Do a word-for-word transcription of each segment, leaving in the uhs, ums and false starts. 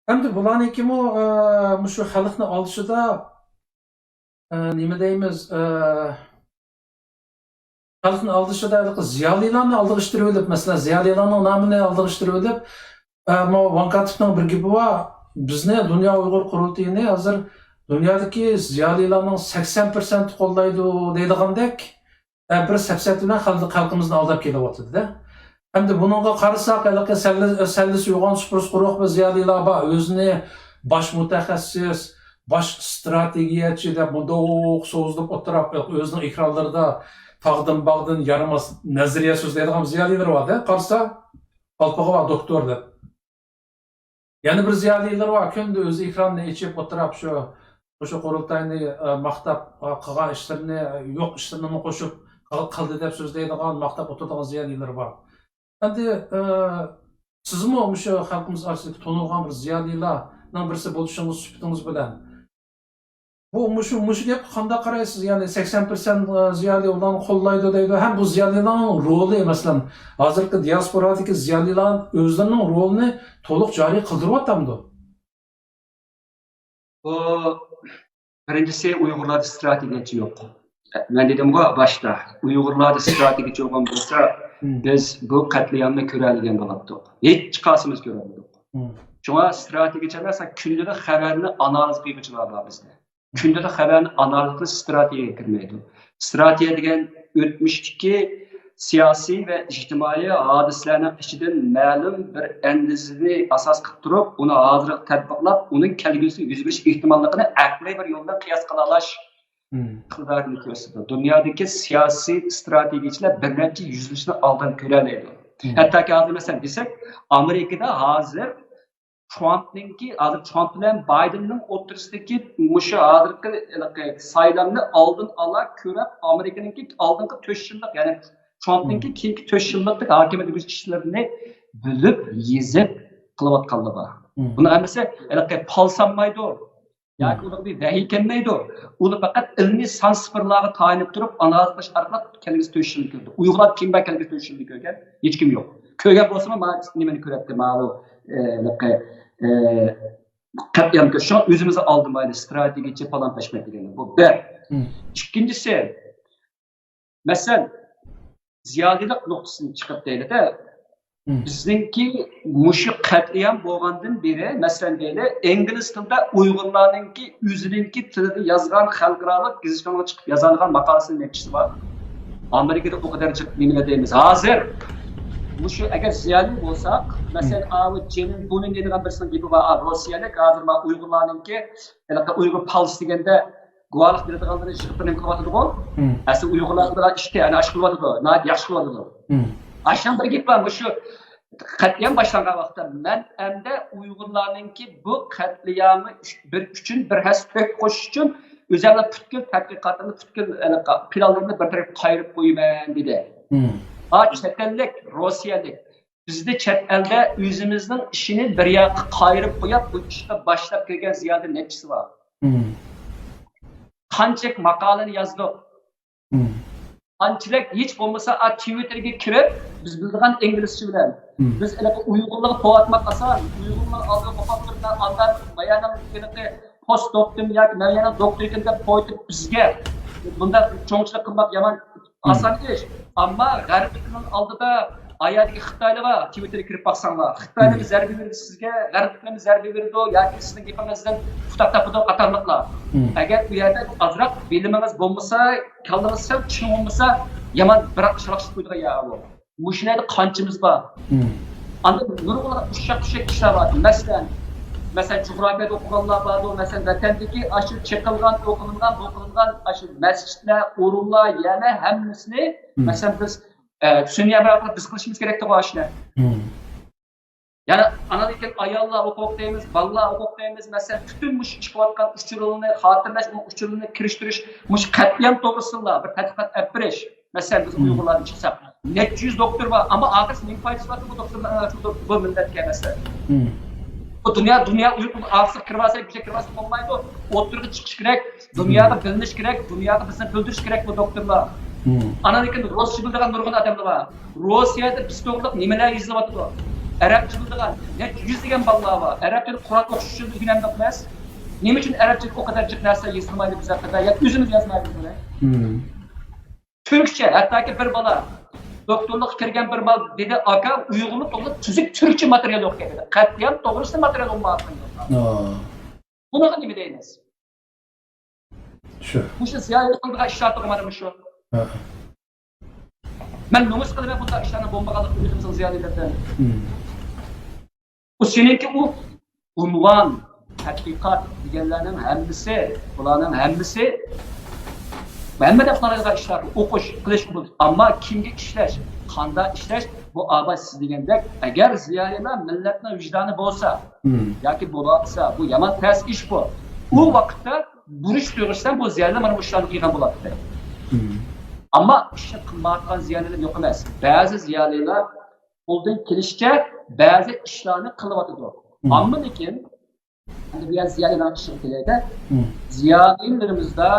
ئەمدى بۇلارنىڭكىمۇ، ئە، مۇشۇ خەلقنى ئالدىشىدا، ئە، نېمە دەيمىز، ئە، خەلقنى ئالدىشىدا ھېلىقى زىيالىيلارنى ئالدىغا ئىتتىرىۋېلىپ، مەسىلەن، زىيالىيلارنىڭ نامىنى ئالدىغا ئىتتىرىۋېلىپ، ئە، ماۋۇ ۋاڭ كاتىپنىڭ بىر گېپى بار، بىزنى دۇنيا ئۇيغۇر قۇرۇلتىيىنى ھازىر دۇنيادىكى زىيالىيلارنىڭ سەكسەن پىرسەنتى قوللايدۇ دەيدىغاندەك، ئە، بىر سەپسەتە بىلەن خەلق-، خەلقىمىزنى ئالداپ كېلىۋاتىدۇ-دە. ئەمدى بۇنىڭغا قارىساق، ھېلىقى سەللە-، سەللىسى يوغان سۇپرىسى قۇرۇق بىر زىيالىيلار بار. ئۆزىنى باش مۇتەخەسسىس، باش ئىستراتېگىيەچى دەپ مۇنداق سوزۇلۇپ ئولتۇرۇپ، ئۆزىنىڭ ئېكرانلىرىدا تاغدىن باغدىن يارىماس نەزەرىيە سۆزلەيدىغان زىيالىيلار بار-دە. قارىسا، قالپىقى بار، دوكتور دەپ. يەنە بىر زىيالىيلار بار، كۈندە ئۆزى ئېكراننى ئېچىپ ئولتۇراپ، شۇ، شۇ قۇرۇلتاينى، ئە، ماختاپ، ئە، قىلغان ئىشلىرىنى، يوق ئىشلىرىنىمۇ قوشۇپ، قىل-، قىلدى دەپ سۆزلەيدىغان، ماختاپ ئولتۇرىدىغان زىيالىيلار بار. ئەمدى، ئە، سىزمۇ مۇشۇ خەلقىمىز ئارىسىدىكى تونۇلغان بىر زىيالىيلارنىڭ بىرسى بولۇشىڭىز سۈپىتىڭىز بىلەن، بۇ، مۇشۇ، مۇشۇ گەپكە قانداق قارايسىز؟ يەنى سەكسەن پىرسەنت زىيالىي ئۇلارنى قوللايدۇ دەيدۇ. ھەم بۇ زىيالىيلارنىڭ رولى، مەسىلەن، ھازىرقى دىياسپورادىكى زىيالىيلار ئۆزلىرىنىڭ رولىنى تولۇق جارى قىلدۇرۇۋاتامدۇ؟ بۇ، بىرىنچىسى، ئۇيغۇرلاردا ئىستراتېگىيەچى يوق. مەن دېدىمغۇ باشتا، ئۇيغۇرلاردا ئىستراتېگىيەچى بولغان بولسا، بىز بۇ قەتلىئامنى كۆرەلىگەن بولاتتۇق. ھېچقايسىمىز كۆرەلمىدۇق. شۇڭا ئىستراتېگىيەچىلەر، مەسىلەن، كۈندىلىك خەۋەرنى ئانالىز قىلغۇچىلار بار بىزدە. كۈندىلىك خەۋەرنى ئانالىز قىلىش ئىستراتېگىيەگە كىرمەيدۇ. ئىستراتېگىيە دېگەن ئۆتمۈشتىكى سىياسىي ۋە ئىجتىمائىي ھادىسىلەرنىڭ ئىچىدىن مەلۇم بىر ئەندىزىنى ئاساس قىلىپ تۇرۇپ، ئۇنى ھازىرغا تەتبىقلاپ، ئۇنىڭ كەلگۈسىدە يۈز بېرىش ئېھتىماللىقىنى ئەقلىي بىر يول بىلەن قىياس قىلالاش ئىقتىدارىنى كۆرسىتىدۇ. دۇنيادىكى سىياسىي ئىستراتېگىيەچىلەر بىر نەچچە يۈز يىلنى ئالدىن كۆرەلەيدۇ. ھەتتاكى ھازىر، مەسىلەن، دېسەك، ئامېرىكىدا ھازىر ترامپنىڭكى، ھازىر ترامپ بىلەن بايدېننىڭ ئوتتۇرىسىدىكى مۇشۇ ھازىرقى ھېلىقى سايلامنى ئالدىن ئالا كۆرۈپ، ئامېرىكىنىڭكى ئالدىنقى تۆت يىللىق، يەنى ترامپنىڭكى كېيىنكى تۆت يىللىق ھاكىمىيەت يۈرگۈزۈش ئىشلىرىنى بىلىپ، يېزىپ قىلىۋاتقانلار بار. بۇنىڭ ھەممىسى ھېلىقى پالسانمايدۇ. ياكى ئۇنىڭغا بىر ۋەھىي كەلمەيدۇ. ئۇنى پەقەت ئىلمىي سان سىفىرلارغا تايىنىپ تۇرۇپ، ئانالىز قىلىش ئارقىلىق كەلگۈسى تۆت يىلنى كۆردى. ئۇيغۇرلار كىم بار كەلگۈسى تۆت يىلنى كۆرگەن؟ ھېچكىم يوق. كۆرگەن بولسىمۇ، مانا نېمىنى كۆرەتتى، ماۋۇ، ئە، ھېلىقى، ئە، قەتئىيەن كۆر-، شۇڭا ئۆزىمىزنى ئالدىمايلى، ئىستراتېگىيەچى پالان پەشمەت دېگەننى. بۇ بىر. ئىككىنچىسى، مەسىلەن، زىيالىيلىق نۇقتىسىدىن چىقىپ دەيلىدە، بىزنىڭكى مۇشۇ قەتلىئام بولغاندىن بېرى، مەسىلەن دەيلى، ئىنگلىز تىلىدا ئۇيغۇرلارنىڭكى ئۆزىنىڭكى تىلىدا يازغان خەلقئارالىق گېزىتىڭلار چىقىپ يازالىغان ماقالىسىنىڭ نەتىجىسى بار. ئامېرىكىدا ئۇ قەدەر جىق نېمىلەر دەيمىز. ھازىر مۇشۇ ئەگەر زىيالىي بولساق، مەسىلەن، ئاۋۇ جېنىن بۇنىن دەيدىغان بىرسىنىڭ گېپى بار، ئا، روسىيەلىك ھازىر ما ئۇيغۇرلارنىڭكى ھېلىقى ئۇيغۇر پالچىسى دېگەندە گۇۋاھلىق بېرىدىغانلىرى يىغىپ بىر نېمە قىلىۋاتىدىغۇ؟ ئەسلى ئۇيغۇرلار قىلىدىغان ئىشتى ئەنە ئاشۇ قىلىۋاتىدۇ، ناھايىتى ياخشى قىلىۋاتىدۇ. ئاشۇنىڭ بىر گېپى بار، مۇشۇ قەتلىئام باشلانغان ۋاقىتتا مەن ئەمدى ئۇيغۇرلارنىڭكى بۇ قەتلىئامى بىر ئۈچۈن بىر ھەسسە تۆھپە قوشۇش ئۈچۈن ئۆزۈمنىڭ پۈتكۈل تەتقىقاتىمنى، پۈتكۈل پىلانلىرىمنى بىر تەرەپكە قايرىپ قويىمەن دېدى. ھا، چەت ئەللىك، روسىيەلىك، بىزدە چەت ئەلدە ئۆزىمىزنىڭ ئىشىنى بىر ياققا قايرىپ قويۇپ، بۇ ئىشقا باشلاپ كىرگەن زىيادە نەچچىسى بار. قانچىلىك ماقالىنى يازدۇق. قانچىلىك ھېچ بولمىسا، ئا، تىۋىتتېرگە كىرىپ، بىز بىلىدىغان ئىنگلىزچە بىلەن. بىز ھېلىقى ئۇيغۇرلارغا پوۋاتماق ئاسان. ئۇيغۇرلار ئالدىغا قوپاپ تۇرۇپ، مەن ئاندىن ھېلىقى پوست دوكتورم ياكى مەن يەنە دوكتور ئىدىم دەپ پوۋېتىپ بىزگە بۇنداق چوڭچىلىق قىلماق يامان ئاسان ئىش. ئەمما غەربلىكنىڭ ئالدىدا ئايەردىكى خىتايلار بار، تىۋىتتېرگە كىرىپ باقساڭلار. خىتايلار زەربە بېرىدۇ سىزگە، غەربلىكلەرمۇ زەربە بېرىدۇ ياكى سىزنىڭ گېپىڭىزدىن پۇتاق تاپىدۇ قاتارلىقلار. ئەگەر ئۇ يەردە ئازراق بىلىمىڭىز بولمىسا، كاللىڭىز سەل چىڭ بولمىسا، يامان بىراق شالاقلاپ قويىدىغان يەر ئۇ. مۇشۇ يەردە قانچىمىز بار؟ ئاندىن نۇرغۇنلىغان ئۇششاق-چۈششەك ئىشلار بار. مەسىلەن، مەسىلەن، جۇغراپىيەدە ئوقۇغانلار باردۇ. مەسىلەن، ۋەتەندىكى ئاشۇ چېقىلغان، ئوقۇلغان، بۇ قىلىنغان ئاشۇ مەسچىتلەر، ئورۇنلار، يەنە ھەممىسىنى، مەسىلەن، بىز، ئە، سۈنئىي ھەمراھ بىز قىلىشىمىز كېرەكتىغۇ ئاشۇنى. يەنە ئانىڭدىن كېيىن ئاياللار ھوقۇقى دەيمىز، بالىلار ھوقۇقى دەيمىز، مەسىلەن، پۈتۈن مۇشۇ چىقىۋاتقان ئۇچۇرلارنى خاتىرىلەش، ئۇنىڭ ئۇچۇرلىرىنى كىرىشتۈرۈش، مۇشۇ قەتلىئام توغرىسىدىلا بىر تەتقىقات ئېلىپ بېرىش. مەسىلەن، بىز ئۇيغۇرلاردىن چىقساق، نەچچە يۈز دوكتور بار، ئەمما ئاخىرسى نېمە پايدىسى بار بۇ دوكتورلار، بۇ مىللەتكە مەسىلەن؟ بۇ دۇنيا، دۇنيا ئۇيغۇر ئاخىرسىغا كىرىۋالسا، بىر كىرىۋالسا بولمايدۇ. ئوتتۇرىغا چىقىش كېرەك، دۇنياغا بىلىنىش كېرەك، دۇنياغا بىزنى بىلدۈرۈش كېرەك بۇ دوكتورلار. ئاندىن كېيىن رۇسچە بىلىدىغان نۇرغۇن ئادەملەر بار. روسىيەدە بىز توغرىلىق نېمىلەر يېزىلىۋاتىدۇ؟ ئەرەبچە بىلىدىغان نەچچە يۈزلىگەن بالىلار بار. ئەرەبچىنى قۇرئان ئوقۇش ئۈچۈن ئۆگىنەمدۇق ئەمەس. نېمە ئۈچۈن ئەرەبچىگە ئۇ قەدەر جىق نەرسە يېزىلمايدۇ بىز ھەققىدە؟ يا ئۆزىمىز يازمايمىز بۇنى. تۈركچە، ھەتتاكى بىر بالا دوكتورلۇققا كىرگەن بىر بالا دېدى، ئاكا، ئۇيغۇرنى توغرا تۈزۈك تۈركچە ماتېرىيال يوق ئىكەن دېدى. قەتئىيەن توغرىسىدا ماتېرىيال بولمايۋاتقان. بۇنىڭغا نېمە دەيمىز؟ شۇ. مۇشۇ زىيالىي قىلىدىغان ئىشلار مانا مۇشۇ. مەن نومۇس قىلىمەن بۇنداق ئىشلارنىڭ بولمىغانلىقىنى ئۆزىمىزنىڭ زىيالىيلىرىدىن. ئۇ سېنىڭكى ئۇ ئۇنۋان، تەتقىقات دېگەنلەرنىڭ ھەممىسى، بۇلارنىڭ ھەممىسى ھەممە دەپ قارايدىغان ئىشلار، ئوقۇش، قىلىش، ئەمما كىمگە ئىشلەش، قانداق ئىشلەش، بۇ ئاباي سىز دېگەندەك، ئەگەر زىيالىيلار مىللەتنىڭ ۋىجدانى بولسا، ياكى بولۇۋاتسا، بۇ يامان تەس ئىش بۇ. ئۇ ۋاقىتتا بۇرچ تۇيغۇسىدىن بۇ زىيالىيلار مانا مۇشۇلارنى قىلغان بولاتتى. ئەمما ئىشنى قىلمايۋاتقان زىيالىيلار يوق ئەمەس. بەزى زىيالىيلار قولدىن كېلىشىچە بەزى ئىشلارنى قىلىۋاتىدۇ. ئەمما لېكىن، ئەمدى بۇ يەر زىيالىيلارنىڭ ئىشىغا كېلەيلى. زىيالىيلىرىمىزدا،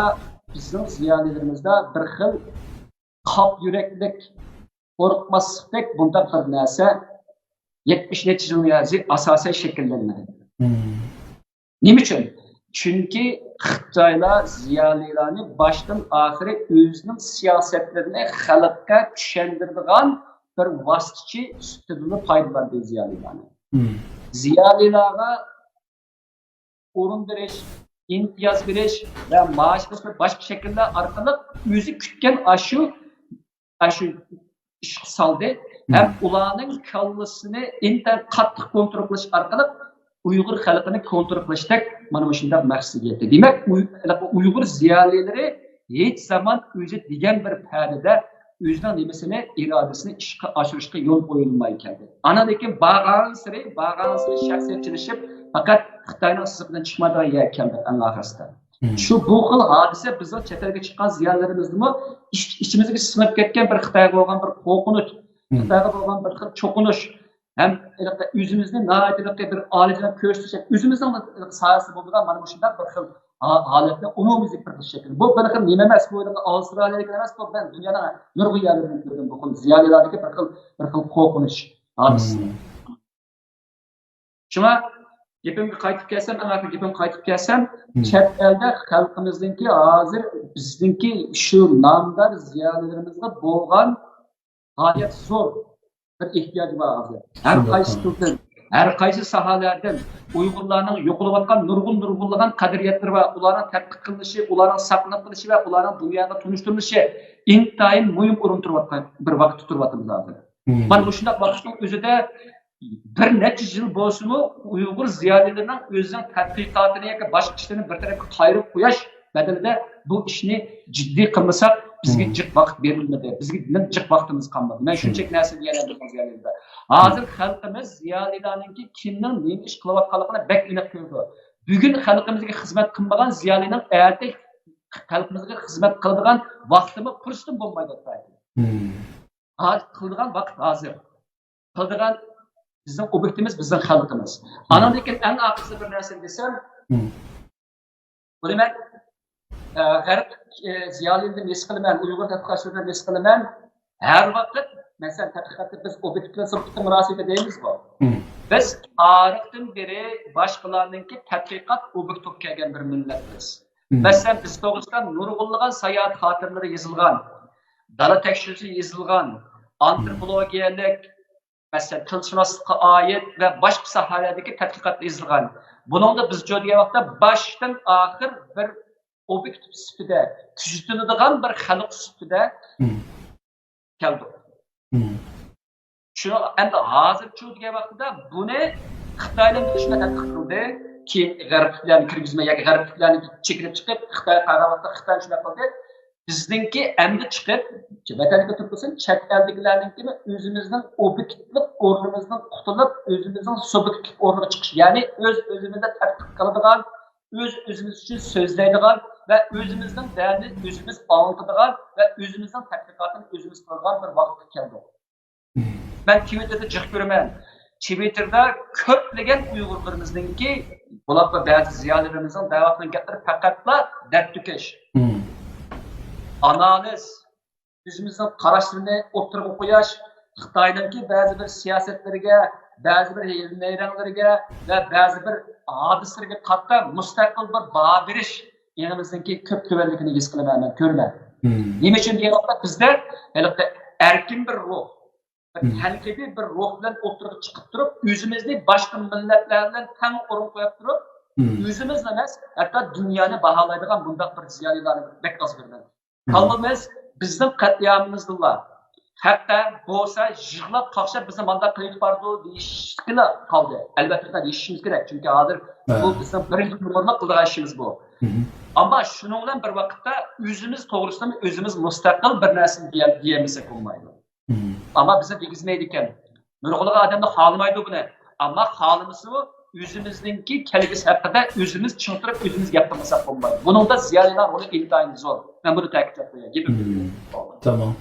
بىزنىڭ زىيالىيلىرىمىزدا بىر خىل قاپ يۈرەكلىك، قورقماسلىقتەك بۇنداق بىر نەرسە يەتمىش نەچچە يىلدىن بېرى ئاساسەن شەكىللەنمىدى. نېمە ئۈچۈن؟ چۈنكى خىتايلار زىيالىيلارنى باشتىن ئاخىرى ئۆزىنىڭ سىياسەتلىرىنى خەلققە چۈشەندۈرىدىغان بىر ۋاسىتىچى سۈپىتىدىلا پايدىلاندى زىيالىيلارنى. زىيالىيلارغا ئورۇن بېرىش، ئىمتىياز بېرىش ۋە مائاش بېرىش باشقا شەكىللەر ئارقىلىق ئۆزى كۈتكەن ئاشۇ، ئاشۇ ئىشقا سالدى. ھەم ئۇلارنىڭ كاللىسىنى ئىنتايىن قاتتىق كونترول قىلىش ئارقىلىق ئۇيغۇر خەلقىنى كونترول قىلىشتەك مانا مۇشۇنداق مەقسەتكە يەتتى. دېمەك، ئۇي-، ئۇيغۇر زىيالىيلىرى ھېچ زامان ئۆزى دېگەن بىر پەدىدە ئۆزىنىڭ نېمىسىنى، ئىرادىسىنى ئىشقا ئاشۇرۇشقا يول قويۇلماي كەلدى. ئاناندىن كېيىن بارغانسېرى، بارغانسېرى شەخسىيەتچىلىشىپ، پەقەت خىتاينىڭ سىزىقىدىن چىقمايدىغان يەرگە كەلدۇق ئەڭ ئاخىرسىدا. شۇ بۇ خىل ھادىسە بىزنىڭ چەت ئەلگە چىققان زىيالىيلىرىمىزنىمۇ ئىچ-، ئىچىمىزگە سىڭىپ كەتكەن بىر خىتايغا بولغان بىر قورقۇنچ، خىتايغا بولغان بىر خىل چوقۇنۇش، ھەم ئۆزىمىزنى ناھايىتى بىر ئالىيجاناب كۆرسىتىش، ئۆزىمىزنىڭ سايىسىدە بولىدىغان مانا مۇشۇنداق بىر خىل ھا-، ھالەتنى ئومۇميۈزلۈك بىر خىل شەكىل. بۇ بىر خىل نېمە ئەمەس، بۇ ئاۋسترالىيەدىكى ئەمەس، بۇ مەن دۇنيانىڭ نۇرغۇن يەرلىرىدىن كۆردۈم بۇ خىل زىيالىيلاردىكى بىر خىل، بىر خىل قورقۇنچ ھادىسىسىنى. شۇڭا گېپىمگە قايتىپ كەلسەم، ئەڭ ئاخىرى گېپىمگە قايتىپ كەلسەم، چەت ئەلدە خەلقىمىزنىڭكى ھازىر بىزنىڭكى شۇ نامدار زىيالىيلىرىمىزغا بولغان غايەت زور بىر ئېھتىياجى بار ھازىر. ھەر قايسى تۈردىن، ھەر قايسى ساھەلەردىن ئۇيغۇرلارنىڭ يوقىلىۋاتقان نۇرغۇن، نۇرغۇنلىغان قەدرىيەتلىرى بار. ئۇلارنىڭ تەتقىق قىلىنىشى، ئۇلارنىڭ ساقلىنىپ قېلىشى ۋە ئۇلارنىڭ دۇنياغا تونۇشتۇرۇلۇشى ئىنتايىن مۇھىم ئورۇن تۇرۇۋاتقان بىر ۋاقىتتا تۇرۇۋاتىمىز ھازىر. مانا مۇشۇنداق ۋاقىتنىڭ ئۆزىدە بىر نەچچە يىل بولسىمۇ ئۇيغۇر زىيالىيلىرىنىڭ ئۆزىنىڭ تەتقىقاتىنى ياكى باشقا ئىشلىرىنى بىر تەرەپكە قايرىپ قويۇش بەدىلىدە بۇ ئىشنى جىددىي قىلمىساق، بىزگە جىق ۋاقىت بېرىلمىدى، بىزگە جىق ۋاقتىمىز قالمىدى. مەن شۇنچىلىك نەرسە دېيەلەيمەن بىزنىڭ زىيالىيلىرىمىزدا. ھازىر خەلقىمىز زىيالىيلارنىڭكى كىمنىڭ نېمە ئىش قىلىۋاتقانلىقىنى بەك ئېنىق كۆرىدۇ. بۈگۈن خەلقىمىزگە خىزمەت قىلمىغان زىيالىينىڭ ئەتە خەلقىمىزگە خىزمەت قىلىدىغان ۋاقتىمۇ، پۇرسىتىمۇ بولمايدۇ. ھازىر قىلىدىغان ۋاقىت ھازىر. قىلىدىغان بىزنىڭ ئوبيېكتىمىز، بىزنىڭ خەلقىمىز. ئاناندىن كېيىن ئەڭ ئاخىرسىدا بىر نەرسىنى دېسەم، بۇنى مەن، ئە، غەرب، ئە، زىيالىيلىرىدىن ھېس قىلىمەن، ئۇيغۇر تەتقىقاتچىلىرىدىن ھېس قىلىمەن. ھەر ۋاقىت، مەسىلەن، تەتقىقاتتا بىز ئوبيېكت بىلەن سۇبيېكتنىڭ مۇناسىۋىتى دەيمىزغۇ. بىز تارىختىن بېرى باشقىلارنىڭكى تەتقىقات ئوبيېكتى بولۇپ كەلگەن بىر مىللەتمىز. مەسىلەن، بىز توغرىسىدا نۇرغۇنلىغان ساياھەت خاتىرىلىرى يېزىلغان، دالا تەكشۈرۈشى يېزىلغان، ئانتروپولوگىيەلىك، مەسىلەن، تىلشۇناسلىققا ئائىت ۋە باشقا ساھەلەردىكى تەتقىقات يېزىلغان. بۇنىڭدا بىز جۇ دېگەن ۋاقىتتا باشتىن ئاخىر بىر ئوبيېكت سۈپىتىدە، كۆزىتىلىدىغان بىر خەلق سۈپىتىدە كەلدۇق. شۇ ئەمدى ھازىرچۇ دېگەن ۋاقتىدا بۇنى خىتايلار شۇنداق تەتقىق قىلدى. كېيىن غەربلىكلەرنى كىرگۈزمەي ياكى غەربلىكلەرنى چېكىنىپ چىقىپ، خىتايغا قارىغان ۋاقىتتا خىتاي شۇنداق قىلدى. بىزنىڭكى ئەمدى چىقىپ، ۋەتەنگە تۇرۇپ تۇرسۇن، چەت ئەلدىكىلەرنىڭكىمۇ ئۆزىمىزنىڭ ئوبيېكتلىق ئورنىمىزدىن قۇتۇلۇپ، ئۆزىمىزنىڭ سۇبيېكتلىق ئورنىغا چىقىش، يەنى ئۆز-ئۆزىمىزنى تەتقىق قىلىدىغان، ئۆز-ئۆزىمىز ئۈچۈن سۆزلەيدىغان ۋە ئۆزىمىزنىڭ دەردىنى ئۆزىمىز ئاڭلىتىدىغان ۋە ئۆزىمىزنىڭ تەتقىقاتىنى ئۆزىمىز قىلىدىغان بىر ۋاقىتقا كەلدۇق. مەن تىۋىتتېردا جىق كۆرىمەن. تىۋىتتېردا كۆپلىگەن ئۇيغۇرلىرىمىزنىڭكى، بولۇپمۇ بەزى زىيالىيلىرىمىزنىڭ دەۋاتقان گەپلىرى پەقەتلا دەرد تۆكۈش. ئانالىز، ئۆزىمىزنىڭ قاراشلىرىنى ئوتتۇرىغا قويۇش، خىتاينىڭكى بەزى بىر سىياسەتلىرىگە، بەزى بىر ھىيلە-نەيرەڭلىرىگە ۋە بەزى بىر ھادىسىلەرگە قارىتا مۇستەقىل بىر باھا بېرىش ئېڭىمىزنىڭكى كۆپ تۆۋەنلىكىنى ھېس قىلىمەن، مەن كۆرىمەن. نېمە ئۈچۈن دېگەن ۋاقىتتا، بىزدە ھېلىقى ئەركىن بىر روھ، بىر تەنقىدىي بىر روھ بىلەن ئوتتۇرىغا چىقىپ تۇرۇپ، ئۆزىمىزنى باشقا مىللەتلەر بىلەن تەڭ ئورۇنغا قويۇپ تۇرۇپ، ئۆزىمىزلا ئەمەس، ھەتتا دۇنيانى باھالايدىغان بۇنداق بىر زىيالىيلارنى بەك ئاز كۆرىمەن. كاللىمىز بىزنىڭ قەتلىئامىمىزدىلا، خەققە بولسا يىغلاپ قاقشاپ بىزنى مانداق قىلىۋېتىپ بارىدۇ دېيىشكىلا قالدى. ئەلۋەتتە، دېيىشىمىز كېرەك، چۈنكى ھازىر بۇ بىزنىڭ بىرىنچى نومۇرلۇق قىلىدىغان ئىشىمىز بۇ. ئەمما شۇنىڭ بىلەن بىر ۋاقىتتا ئۆزىمىز توغرىسىدىمۇ ئۆزىمىز مۇستەقىل بىر نەرسىنى دېيەلمىسەك بولمايدۇ. ئەمما بىزنى دېگۈزمەيدىكەن. نۇرغۇنلىغان ئادەملەر خالىمايدۇ بۇنى. ئەمما خالىمىسىمۇ ئۆزىمىزنىڭكى كەلگۈسى ھەققىدە ئۆزىمىز چىڭ تۇرۇپ ئۆزىمىز گەپ قىلمىساق بولمايدۇ. بۇنىڭدا زىيالىيلار رولى ئىنتايىن زور. مەن بۇنى تەكىتلەپ قوياي. گېپىمنى تۈگىتىمەن. تامام.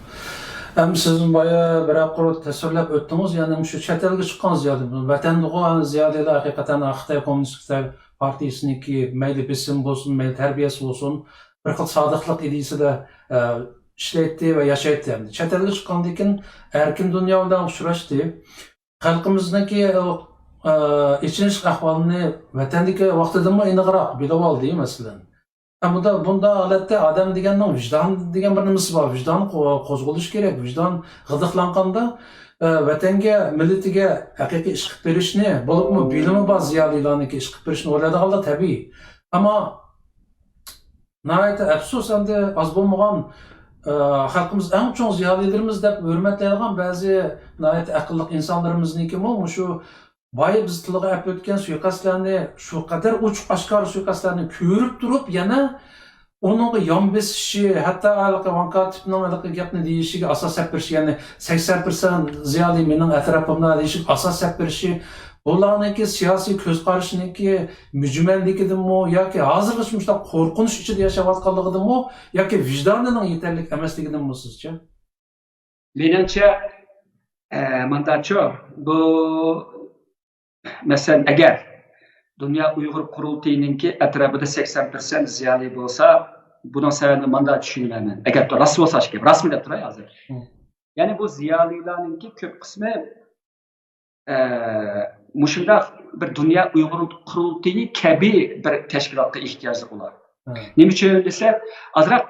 ئەمدى سىز بايا بىرەر قۇر تەسۋىرلەپ ئۆتتىڭىز، يەنى مۇشۇ چەت ئەلگە چىققان زىيالىي، ۋەتەندىغۇ زىيالىيلار ھەقىقەتەن خىتاي كوممۇنىستىك پارتىيىسىنىڭكى مەيلى بېسىم بولسۇن، مەيلى تەربىيەسى بولسۇن، بىر خىل سادىقلىق ئىدىيىسىدە، ئە، ئىشلەيتتى ۋە ياشايتتى. ئەمدى چەت ئەلگە چىققاندىن كېيىن ئەركىن دۇنيا بىلەن ئۇچراشتى. خەلقىمىزنىڭكى، ئە، ئېچىنىش ئەھۋالىنى ۋەتەندىكى ۋاقتىدىنمۇ ئېنىقراق بىلىۋالدى، مەسىلەن. ئە، بۇندا، بۇنداق ھالەتتە ئادەم دېگەننىڭ ۋىجدان دېگەن بىر نېمىسى بار. ۋىجدان قو-، قوزغىلىشى كېرەك. ۋىجدان غىدىقلانغاندا، ئە، ۋەتەنگە، مىللىتىگە ھەقىقىي ئىش قىلىپ بېرىشنى، بولۇپمۇ بىلىمى بار زىيالىيلارنىڭكى ئىش قىلىپ بېرىشنى ئويلايدىغانلار تەبىئىي. ئەمما ناھايىتى ئەپسۇس، ئەمدى ئاز بولمىغان، ئە، خەلقىمىز ئەڭ چوڭ زىيالىيلىرىمىز دەپ ھۆرمەتلەيدىغان بەزى ناھايىتى ئەقىللىق ئىنسانلىرىمىزنىڭكىمۇ مۇشۇ بايا بىز تىلغا ئەپ ئۆتكەن سۇيىقەستلەرنى، شۇ قەدەر ئوچۇق ئاشكارا سۇيىقەستلەرنى كۆرۈپ تۇرۇپ، يەنە ئۇنىڭغا يان بېسىشى، ھەتتا ھېلىقى ۋاڭ كاتىپنىڭ ھېلىقى گەپنى دېيىشىگە ئاساس سەپ بېرىشى، يەنى سەكسەن پىرسەنت زىيالىي مېنىڭ ئەتراپىمدا دېيىشىگە ئاساس سەپ بېرىشى، بۇلارنىڭكى سىياسىي كۆز قارىشىنىڭكى مۈجمەللىكىدىنمۇ ياكى ھازىرغىچە مۇشۇنداق قورقۇنچ ئىچىدە ياشاۋاتقانلىقىدىنمۇ ياكى ۋىجدانىنىڭ يېتەرلىك ئەمەسلىكىدىنمۇ سىزچە؟ مېنىڭچە، ئە، مانداچۇ، بۇ، مەسىلەن، ئەگەر دۇنيا ئۇيغۇر قۇرۇلتىيىنىڭكى ئەتراپىدا سەكسەن پىرسەنت زىيالىي بولسا، بۇنىڭ سەۋەبىنى ماندا چۈشىنىمەن مەن. ئەگەر راست بولسا، ئىشكى، راستمۇ دەپ تۇراي ھازىر. يەنى بۇ زىيالىيلارنىڭكى كۆپ قىسمى ئە، مۇشۇنداق بىر دۇنيا ئۇيغۇر قۇرۇلتىيى كەبى بىر تەشكىلاتقا ئېھتىياجلىق ئۇلار. نېمە ئۈچۈن دېسە، ئازراق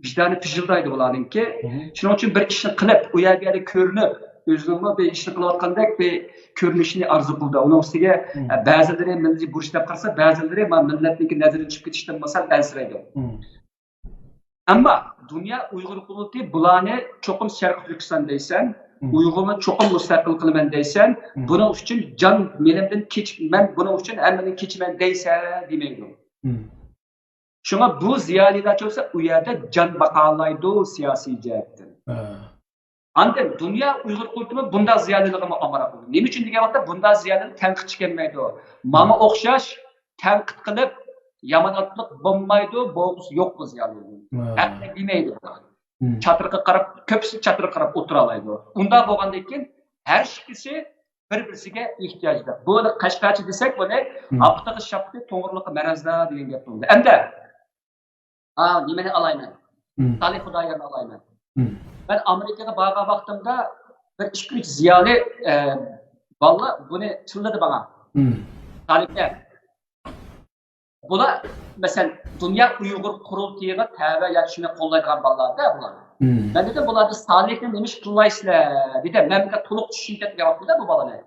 ۋىجدانى پىژىلدايدۇ ئۇلارنىڭكى. شۇنىڭ ئۈچۈن بىر ئىشنى قىلىپ، ئۇ يەر بۇ يەردە كۆرۈنۈپ، ئۆزىنىڭمۇ بىر ئىشنى قىلىۋاتقاندەك بىر كۆرۈنۈشنى ئارزۇ قىلىدۇ. ئۇنىڭ ئۈستىگە، ئە، بەزىلىرى مىللىي بۇرچ دەپ قارىسا، بەزىلىرى ما مىللەتنىڭكى نەزىرىدىن چۈشۈپ كېتىشتىن مەسىلەن ئەنسىرەيدۇ. ئەمما دۇنيا ئۇيغۇر قۇرۇلتىيى بۇلارنى چوقۇم شەرقىي تۈركىستان دەيسەن، ئۇيغۇرنى چوقۇم مۇستەقىل قىلىمەن دەيسەن، بۇنىڭ ئۈچۈن جان مېلىمدىن كېچ-، مەن بۇنىڭ ئۈچۈن ھەممىدىن كېچىمەن دەيسەن دېمەيدۇ. شۇڭا بۇ زىيالىيلارچە بولسا ئۇ يەردە جان باقالايدۇ سىياسىي جەھەتتىن. ئاندىن دۇنيا ئۇيغۇر قۇرۇلتىيىمۇ بۇنداق زىيالىيلىقىمۇ ئامراق بولدى. نېمە ئۈچۈن دېگەن ۋاقىتتا بۇنداق زىيالىيلار تەنقىدچى كەلمەيدۇ. ماڭا ئوخشاش تەنقىد قىلىپ، يامان ئاتلىق بولمايدۇ، بولغۇسى يوق بۇ زىيالىيلار. ھەقنى دېمەيدۇ. چاتىرىققا قاراپ، كۆپىسى چاتىرىققا قاراپ ئولتۇرالايدۇ. ئۇنداق بولغاندىن كېيىن ھەر ئىككىسى بىر-بىرسىگە ئېھتىياجلىق. بۇ قەشقەرچە دېسەك بۇنى، ئاپىتىغا شاپتى، توڭۇرلۇققا مەرەزدار دېگەن گەپ بولدى. ئەمدى ئا، نېمىنى ئالايمەن؟ سالىھ خۇدايارنى ئالايمەن. مەن ئامېرىكىغا بارغان ۋاقتىمدا بىر ئىككى-ئۈچ زىيالىي، ئە، بالىلار بۇنى چىللىدى ماڭا. سالىھكە. بۇلار، مەسىلەن، دۇنيا ئۇيغۇر قۇرۇلتىيىغا تەۋە ياكى شۇنى قوللايدىغان بالىلار-دە بۇلار. مەن دېدىم، بۇلار بىز سالىھنى نېمە ئىش قىللايسىلەر؟ دېدىم، مەن بۇنى تولۇق چۈشىنىپ كەتمىگەن ۋاقتىمدا بۇ بالىنى.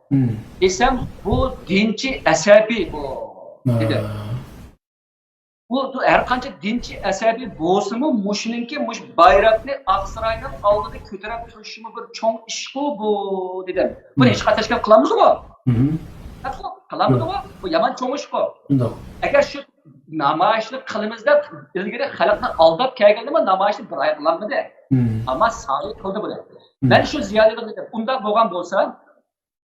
دېسەم، بۇ دىنچى ئەسەبىي بۇ، دېدىم. بۇ، بۇ ھەر قانچە دىنچى ئەسەبىي بولسىمۇ، مۇشۇنىڭكى مۇشۇ بايراقنى ئاقساراينىڭ ئالدىدا كۆتۈرۈپ تۇرۇشىمۇ بىر چوڭ ئىشقۇ بۇ، دېدىم. بۇنى ھېچقانداق تەشكىل قىلالمىسىغۇ؟ قىلالمىدىغۇ؟ بۇ يامان چوڭ ئىشقۇ. ئەگەر شۇ نامايىشنى قىلىمىز دەپ ئىلگىرى خەلقنى ئالداپ كەلگەندىمۇ نامايىشنى بىر ئاي قىلالمىدى. ئەمما سالىھ قىلدى بۇنى. مەن شۇ زىيالىيلارغا دېدىم، ئۇنداق بولغان بولسا،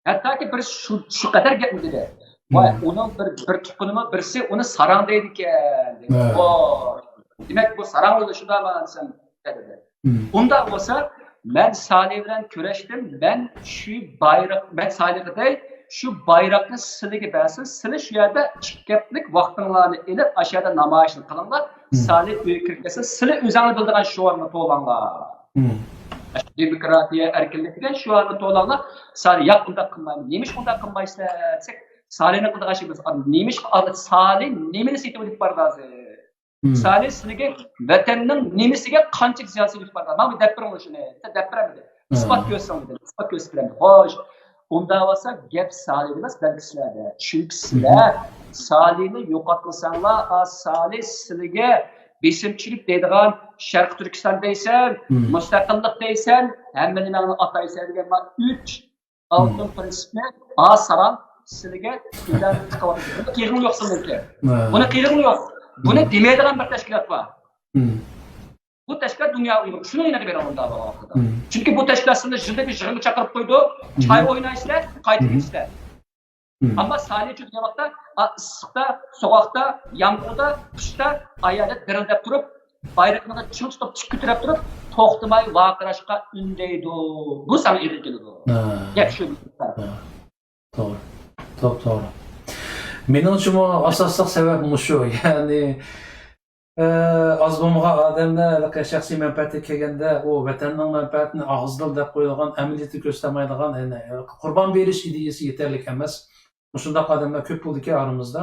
ھەتتاكى بىر شۇ، شۇ قەدەر گەپنى دېدى. ۋاي، ئۇنىڭ بىر، بىر تۇغقىنىمۇ بىرسى ئۇنى ساراڭ دەيدىكەن، دېدى. ۋاي، دېمەك، بۇ ساراڭ بولۇشى شۇنداقمۇ دېسەم، دېدى. ئۇنداق بولسا، مەن سالىھ بىلەن كۆرۈشتۈم، مەن شۇ بايراق، مەن سالىھقا دەي، شۇ بايراقنى سىلىگە بەرسۇن، سىلى شۇ يەردە ئىككى گەپلىك ۋاقتىڭلارنى ئېلىپ، ئاشۇ يەردە نامايىشنى قىلىڭلار، سالىھ ئۆيگە كىرىپ كەلسە، سىلى ئۆزۈڭلار بىلىدىغان شوئارنى توۋلاڭلار. دېموكراتىيە، ئەركىنلىك دېگەن شۇ ئاندىن توۋلاڭلار. سالى ياق، ئۇنداق قىلمايمىز. نېمىشقا ئۇنداق قىلمايسىلەر دېسەك، سالىنىڭ قىلىدىغان ئىشى بىز نېمىشقا سالى نېمىنى سېتىۋېلىپ بارىدۇ ھازىر؟ سالى سىلىگە ۋەتەننىڭ نېمىسىگە قانچىلىك زىيان سېلىپ بارغان؟ ماڭا دەپ بېرىڭلار شۇنى. دەپ بېرەلمىدى. ئىسپات كۆرسەڭ دېدىم. ئىسپات كۆرسىتىپ بېرەمدى. خوش. ئۇنداق بولسا گەپ سالىدا ئەمەس، بەلكى سىلەردە. چۈنكى سىلەر سالىنى يوقاتمىساڭلار، ئا، سالى سىلىگە بېسىمچىلىك دەيدىغان، شەرقىي تۈركىستان دەيسەن، مۇستەقىللىق دەيسەن، ھەممە نېمەڭنى ئاتايسەن دېگەن ما ئۈچ ئالتۇن پىرىنسىپنى ھازىر ساراڭ سىلىگە ئۆگەتىپ چىقىۋاتىدۇ. بۇنى قىلغىنى يوق سىلىڭكى. بۇنى قىلغىنى يوق. بۇنى دېمەيدىغان بىر تەشكىلات بار. بۇ تەشكىلات دۇنيا ئۇيغۇر. شۇنىڭ يېنىغا بېرىڭ ئۇنداق بولغاندا. چۈنكى بۇ تەشكىلات سىلىنى يىلدا بىر يىغىنغا چاقىرىپ قويىدۇ. چاي ئوينايسىلەر، قايتىپ كېتىسىلەر. ئەمما سالى چۆككەن ۋاقىتتا، ئا، ئىسسىقتا، سوغۇقتا، يامغۇردا، قىشتا ئايالى دىرىلداپ تۇرۇپ، بايرىقىنى چىڭ تۇتۇپ، تىك كۆتۈرۈپ تۇرۇپ، توختىماي ۋارقىراشقا ئۈندەيدۇ. بۇ ساڭا ئېغىر كېلىدۇ. گەپ شۇ. توغرا. توپ توغرا. مېنىڭچىمۇ ئاساسلىق سەۋەب مۇشۇ. يەنى، ئە، ئاز بولمىغان ئادەملەر ھېلىقى شەخسىي مەنپەئەتكە كەلگەندە، ئۇ ۋەتەننىڭ مەنپەئەتىنى ئاغزىدا دەپ قويىدىغان، ئەمەلىيەتتە كۆرسىتەلمەيدىغان، يەنى قۇربان بېرىش ئىدىيەسى يېتەرلىك ئەمەس. مۇشۇنداق ئادەملەر كۆپ بولىدىكەن ئارىمىزدا.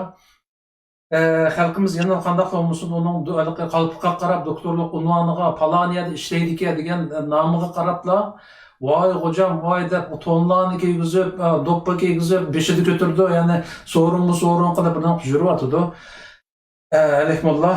ئە، خەلقىمىز يەنە قانداق بولمىسۇن، ئۇنىڭ دو-، ھېلىقى قالپىققا قاراپ، دوكتورلۇق ئۇنۋانىغا، پالانى يەردە ئىشلەيدىكەن دېگەن، ئە، نامىغا قاراپلا، ۋاي غوجام، ۋاي دەپ، تونلارنى كىيگۈزۈپ، ئە، دوپپا كىيگۈزۈپ، بېشىدا كۆتۈرىدۇ، يەنى سورۇنمۇ سورۇن قىلىپ، بىر يۈرۈۋاتىدۇ. ئە، ئەلەيكۇمۇللا.